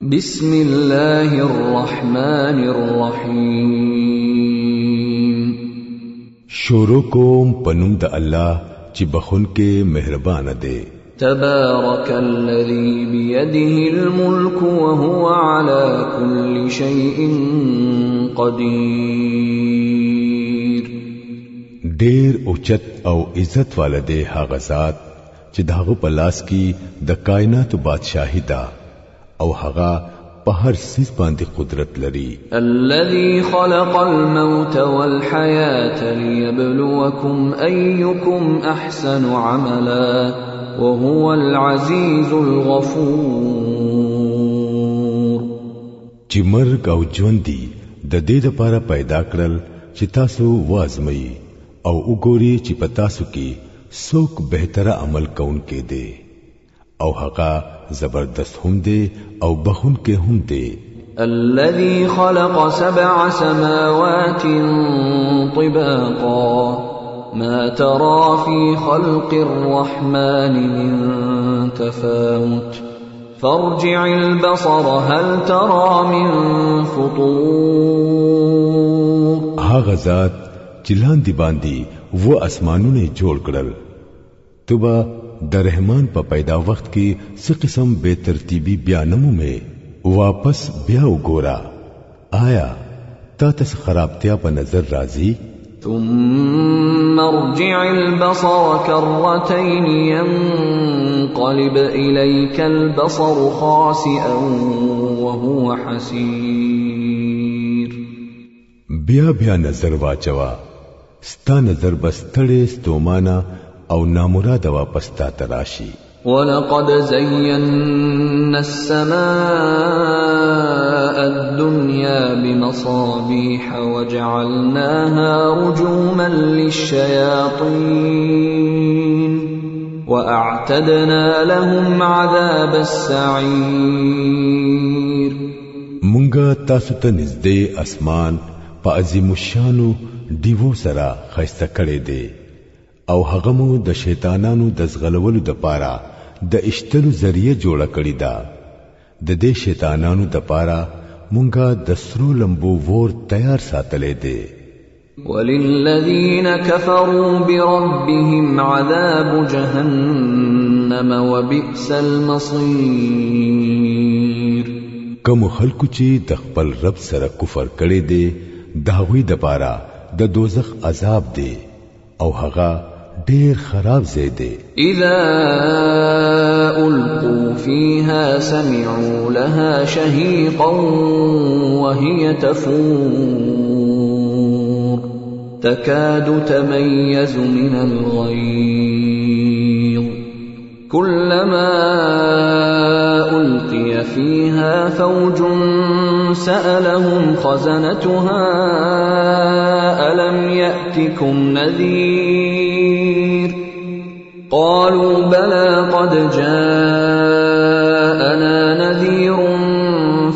بسم الله الرحمن الرحیم. شروع کوم په نوم د الله چې بخون کې مهربان دی. تبارك الذي بيده الملك وهو على كل شيء قدير. ډیر اوچت او عزت والا دی هغه ذات چې د هغه په لاس کې د کائناتو بادشاهي ده او هغه په هر څیز باندې قدرت لري. الذي خلق الموت والحياة ليبلوكم أيكم أحسن عملا وهو العزيز الغفور. چې مرګ او ژوند دي د دې لپاره پیدا کړل چې تاسو وازمایي او وګوري چې په تاسو کې څوک بهتره عمل کوونکی دی، او هغه زبردست هم دی او بخونکی هم دی. الذي خلق سبع سماوات طباقا ما ترى في خلق الرحمن من تفاوت فارجع البصر هل ترى من فطور. هغه ذات چې لاندې باندې و اسمانونه جوړ کړل، ته به د رحمان په پیدا وخت کې څه قسم بے ترتیبي بیا نه مومې. واپس بیا وګوره، آیا تا ته څه خرابتیا په نظر راځي؟ ثم ارجع البصر كرتين ينقلب إليك البصر خاسئا وهو حسير. بیا بیا نظر واچوه، ستا نظر به ستړی ستومانه او نامراده واپس تا ته راشي. ولقد زينا السماء الدنيا بمصابيح وجعلناها رجوما للشياطين وأعتدنا لهم عذاب السعير. مونږه تاسو ته نږدې اسمان په عظیم الشانو دیوو سره ښایسته کړی دی، او هغه مو د شیطانانو د زغلولو دپاره د اشتلو ذریعه جوړه کړې ده. د دې شیطانانو دپاره مونږه د سرو لمبو ور تیار ساتلی دی. وللذین كفروا بربهم عذاب جهنم وبئس المصیر. کوم خلکو چې د خپل رب سره کفر کړی دی، د هغوی دپاره د دوزخ عذاب دی، او هغه ډیر خراب ځای دی. اذا القوا فيها سمعوا لها شهيقا وهي تفور تكاد تميز من الغيظ كلما ألقي فيها فوج سألهم خزنتها ألم يأتكم نذير قالوا بلى قد جاءنا نذير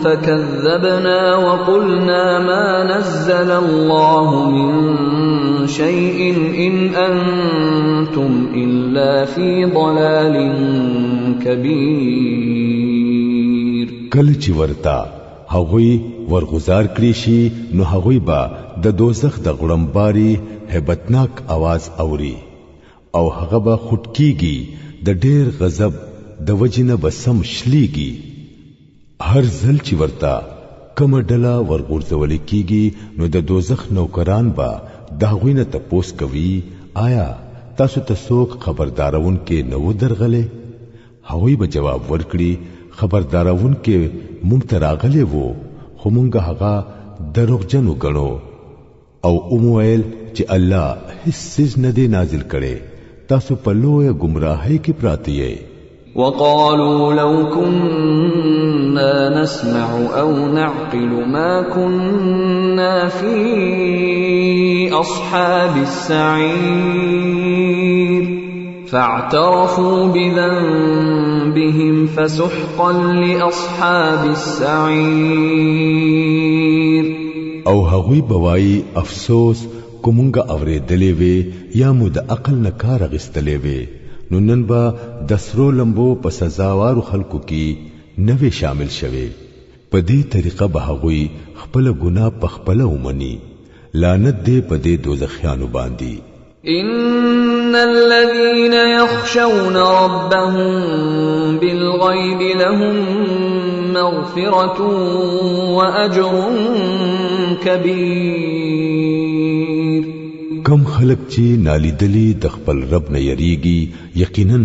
فكذبنا وقلنا ما نزل الله من شيء إن أنتم إلا في ضلال كبير. کله چې ورته هغوی ورغزار کړی شي، نو هغوی به د دوزخ د غړمباري هیبتناک आवाज اوري، او هغه به خټکیږي، د ډیر غضب د وجې نه به سم شلیږي. هر ځل چې ورته کومه ډله ورغورځول کیږي، نو د دوزخ نوکران به د هغوی نه تپوس کوي، آیا تاسو ته څوک خبردارونکی نه و درغلی؟ هغوی به جواب ورکړي، خبردارونکی مونږ ته راغلی وو، خو مونږ هغه دروغجن وګڼو او ومو ویل چې الله هیڅ څیز نه دی نازل کړی، تاسو په لویه ګمراهۍ کې پراته یئ. وقالوا لو كنا نسمع أو نعقل ما كنا في أصحاب السعير فاعترفوا بذنبهم فسحقا لأصحاب السعير. او هغوی به وایي، افسوس که مونږه اورېدلې وې یا مو د عقل نه کار اخیستلی وې، نو نن به د سرو لمبو په سزاوارو خلکو کې نه وې شامل شوې. په دې طریقه به هغوی خپله ګناه په خپله ومني. لعنت دې په دې دوزخیانو باندې. ان الذين يخشون ربهم بالغيب لهم مغفرة واجر كبير. کم خلک چې نالیدلی د خپل رب نه یریږي، یقینا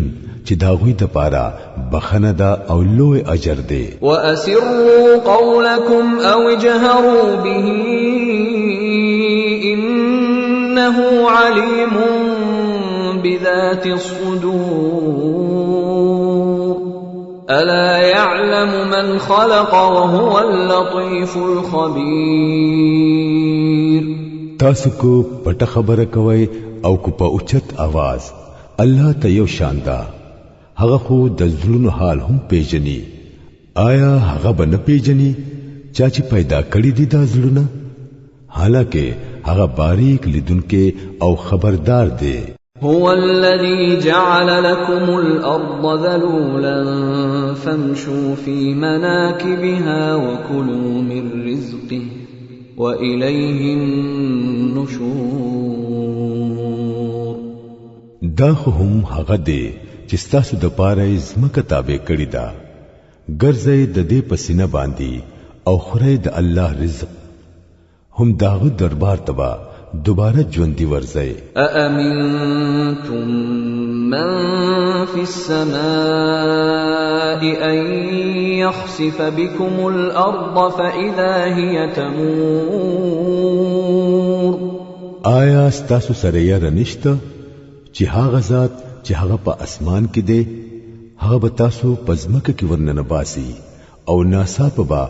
چې دا غوی د پاره بخنه ده او لوی اجر دی. واسروا قولكم او اجهروا به انه عليم بذات الصدور. الا يعلم من خلق وهو اللطيف الخبير. تاسو کو پټه خبره کوي او کو په اوچت आवाज، الله ته یو شان ده. هغه خو د زړونو حال هم پیژني. آیا هغه به نه پیژني چا چې پیدا کړی دي دا زړونه؟ حالانکه هغه باریک لیدونکی او خبردار دی. هو الذي جعل لكم الأرض ذلولا فامشوا في مناكبها وكلوا من رزقه وإليه النشور. دا خو هم هغه دی چې ستاسو د پاره یې ځمکه تابع کړې ده. ګرځئ د دې په سینه باندې او خورئ د الله رزق. هم داغه دربار ته به دوباره ژوندي ورځئ. أأمنتم من في السماء أن يخسف بكم الأرض فإذا هي تمور؟ آیا ستاسو سره یره نشته چې هغه ذات چې هغه په اسمان کې دی هغه به تاسو په ځمکه کې ورننه باسي او ناڅاپه به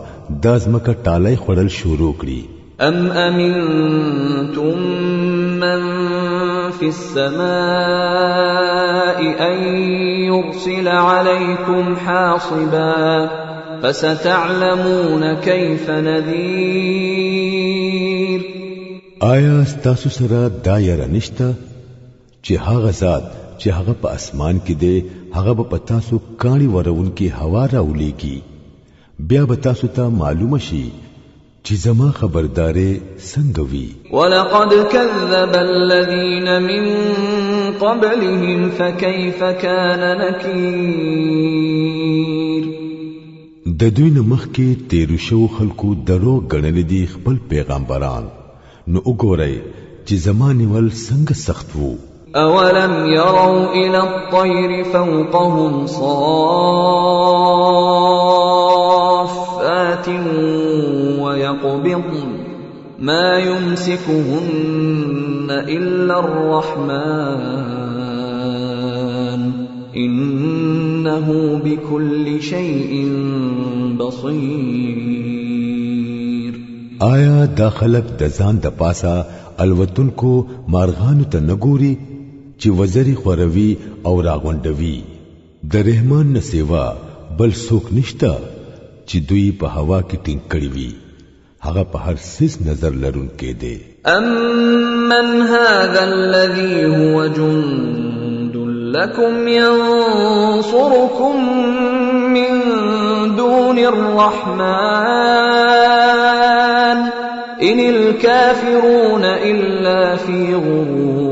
دا ځمکه ټالۍ خوړل شروع کړي؟ ام امنتم من في السماء ان يرسل عليكم حاصبا فستعلمون كيف نذير؟ آیا ستاسو سره دا یره نشته چې هغه ذات چې هغه په اسمان کې دی هغه به په تاسو کاڼي ورونکي هوا راولېږي؟ بیا به تاسو ته معلومه شي چې زما خبردارې څنګه وي. ولقد كذب الذين من قبلهم فكيف كان نكير. د دوی نه مخکې تیرو شوو خلکو دروغ ګڼلي دي خپل پیغمبران، نو وګورئ چې زما نیول څنګه سخت وو. أولم يروا إلى الطير فوقهم صافات ويقبضن ما يمسكهن إلا الرحمن إنه بكل شيء بصير. آیا دا خلک د ځان د پاسه الوتونکو مارغانو ته نه ګوري چې وزري خوروي او راغونډوي؟ د رحمان نه سیوا بل څوک نشته چې دوی په هوا کې ټینګ کړي وي. هغه په هر څیز نظر لرونکی دی. أمن هذا الذي هو جند لكم ينصركم من دون الرحمن إن الكافرون إلا في غرور.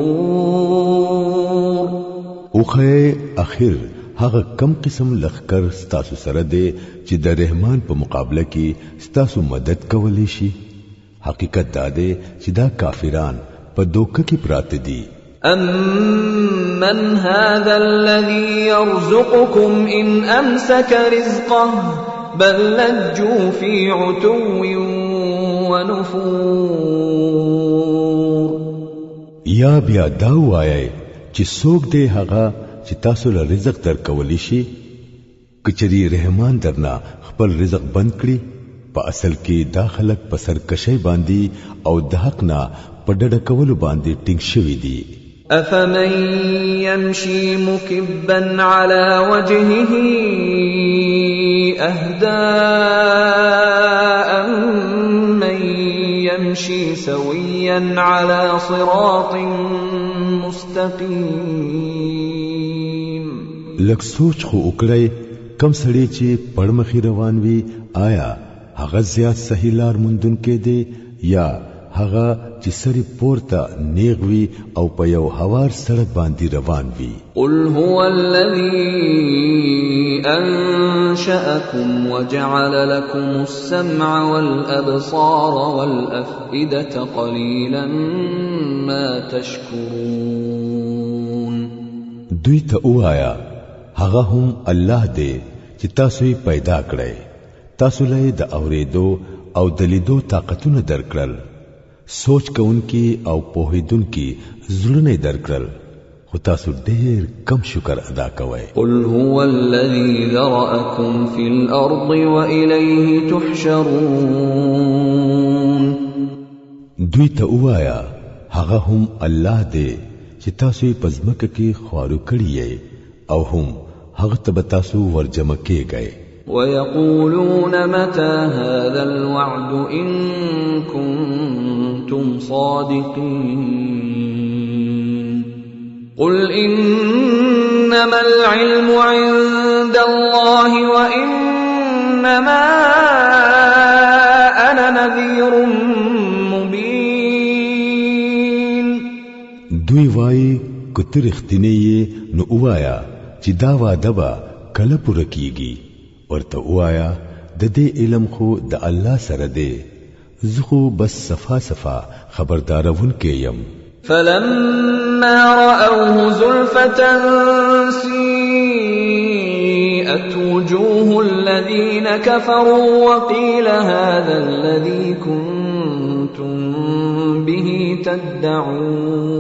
اوخه اخر هغه کم قسم لخر ستاسو سره دی چې د رحمان په مقابله کې ستاسو مدد کولی شي؟ حقیقت دا دی چې دا کافران په دوکه کې پراته دي. أمن هذا الذي يرزقكم إن أمسك رزقه بل لجوا في عتو ونفور. یا بیا دا وایئ چې څوک دی هغه چې تاسو له رزق درکولی شي؟ که چېرې رحمان درنه خپل رزق بند کړي، په اصل کې دا خلک په سرکشۍ باندې او د حق نه په ډډه کولو باندې ټینګ شوي دي. أفمن يمشي مكبا على وجهه أهدى أمن يمشي سويا على صراط مستقيم؟ لږ سوچ خو وکړئ، کم سړی چې پړمخې روان وي آیا هغه زیات صحیح لار موندونکی دی یا هغه چې سری پورته نیغ وي او په یو هوار سړک باندې روان وي؟ قل هو الذي انشأكم وجعل لكم السمع والابصار والافئده قليلا ما تشكرون. دوی ته وایا هغه هم الله دی چې تاسو یې پیدا کړئ، تاسو له د اوریدو او د لیدو طاقتونه درکړل، سوچ کوونکي او پوهیدونکي زړونه درکړل، خو تاسو ډیر کم شکر ادا کوئ. قل هو الذي ذرأكم في الأرض وإليه تحشرون. دوی ته وایا هغه هم الله دی چې تاسو یې په ځمکه کې خوارو کړي یئ او هم هغه ته به تاسو ورجمع کیږئ. ويقولون متى هذا الوعد إن كنتم صادقين. قل إنما العلم عند الله وإنما أنا نذير مبين. دوی وایي که ته رښتینی یې نو ووایه چې دا وعده به کله پوره کیږي. ورته ووایه د دې علم خو د الله سره دی، زه خو بس صفا صفا خبردارونکی یم. فلما رأوه زلفة سيئت وجوه الذين كفروا وقيل هذا الذي كنتم به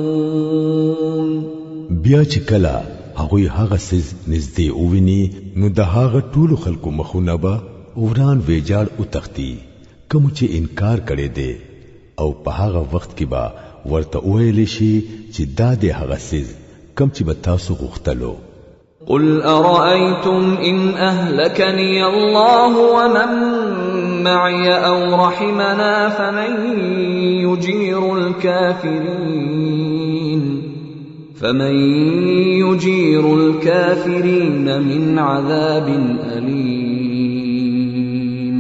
تدعون. بیا چې کله هغوی هغه څیز نږدې وویني نو د هغه ټولو خلکو مخونه به وران ویجاړ وتښتي کوم چې انکار کړی دی، او په هغه وخت کې به ورته وویل شي چې دا دی هغه څیز کوم چې به تاسو غوښتلو. قل أرأيتم إن أهلكني الله ومن معي أو رحمنا فمن يجير الكافرين فمن يجير الكافرين من عذاب أليم.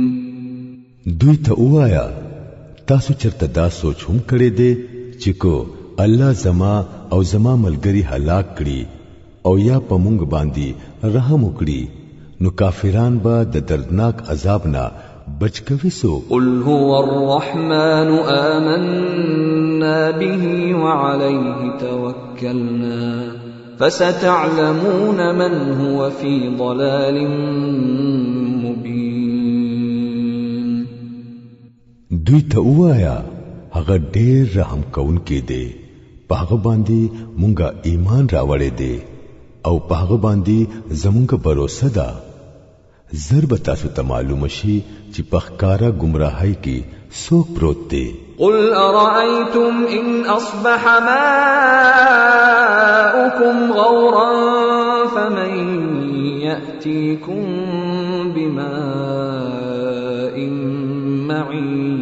دوی ته وایا تاسو چرته دا سوچ هم کړی دی چې کو الله زما او زما ملګری هلاک کړي او یا په مونږ باندې رحم وکړي نو کافران به د دردناک عذاب نه بچ کوي څوک؟ قل هو الرحمن آمنا به وعليه توكلنا فستعلمون من هو في ضلال مبين. دوی ته وایا هغه ډیر رحم کوونکی دی، په هغه باندې مونږه ایمان راوړی دی او په هغه باندې زمونږ باور ده. زر به تاسو ته معلومه شي چې په ښکاره ګمراهۍ کې څوک پروت دی. قل أرأيتم إن أصبح ماؤكم غورا فمن يأتيكم بماء معين.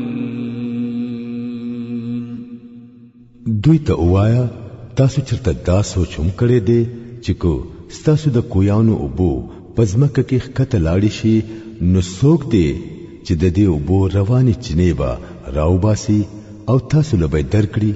دوی ته وایا تاسو چرته دا سوچ هم کړی دی چې کو ستاسو د کویانو اوبو په ځمکه کې ښکته لاړې شي نو څوک دی چې د دې اوبو روانې چینې به راوباسي او تاسو له به یې درکړي؟